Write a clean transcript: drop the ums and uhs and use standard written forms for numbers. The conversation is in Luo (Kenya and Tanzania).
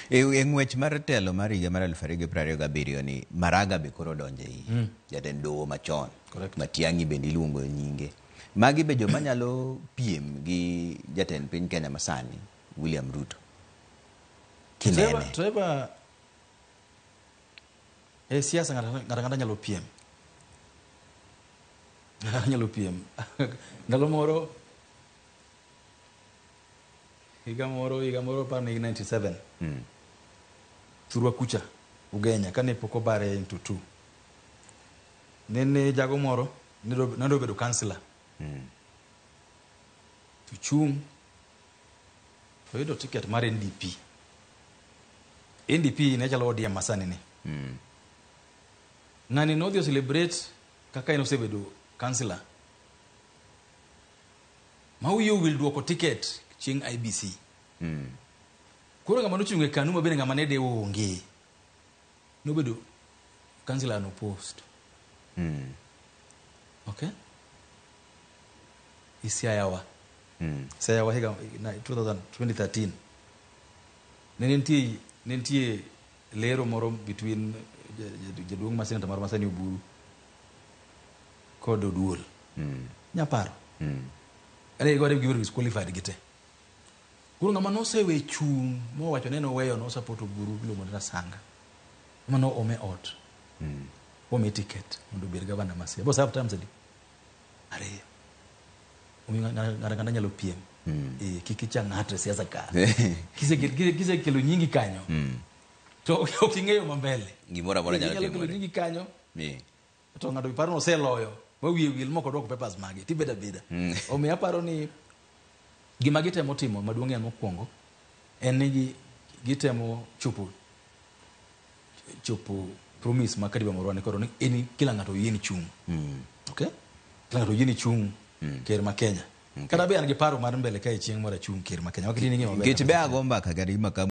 E ng'wech mar telo mar higa mar 2027 ni, Maraga be koro donjo e iye. Jatend doho machon. Correct. Matiang'i bende iluongo nyinge. Magi be joma nyalo piem gi jatend piny Kenya masani, William Ruto. Kinene. Trevor, e siasa ng'ato ang'ata nyalo piem. Ng'ato nyalo piem. Ndalo moro, higa moro aparo ni 97. Thurwa kucha, Ugenya, kane pok obare into two. Nene jago moro ne dwa bedo councillor. To chung' to oyudo ticket mar NDP. NDP ne chalo ODM masani ni. Ng'ani nodhi o celebrate kaka en osebedo councillor. Ma wiye owil duoko ticket chieng' IEBC. Koro ng'ama nochung' e KANU ma bende ng'ama ne dewo onge. Nobedo councillor no post. Okay? Isiayawa. Siaya higa 2013. Ne nitie lero moro between jaduong' ma senator mar Masani Oburu kod Oduol. Nyaparo. Ane gore gibedo disqualified gite. Koro ng'ama nosewe chung' mowacho ne noweyo no support Oburu iluongo ni Rasanga. Ema no ome ot. Omi ticket mondo obed gavana ma Siaya. Bo serve terms adi? Ariyo. Omiyo ng'ato ang'ata nyalo piem. Eh, kik icha ng'ato e siasa ka. Kisekelo nyingi kanyo. To ok ing'eyo ma mbele. Gimoro amora Eh, nyalo inyalo kelo timore. nyingi kanyo to ng'ato paro ni oseloyo ma wiye wil mok odwoko papers mage tibedo abeda. Omiyo aparo ni gima gitemo timo maduong' en mokwongo en ni gitemo chopo promise ma katiba marwa ni koro ni en kila ng'ato oyie ni chung'. Okay? Kila ng'ato oyie ni chung' ker ma Kenya. Kata be an gi paro mar mbele kae chieng' moro achung' ker ma Kenya. Wakati ni ng'eyo maber. Nikech be ago mbaka kata gi makamu.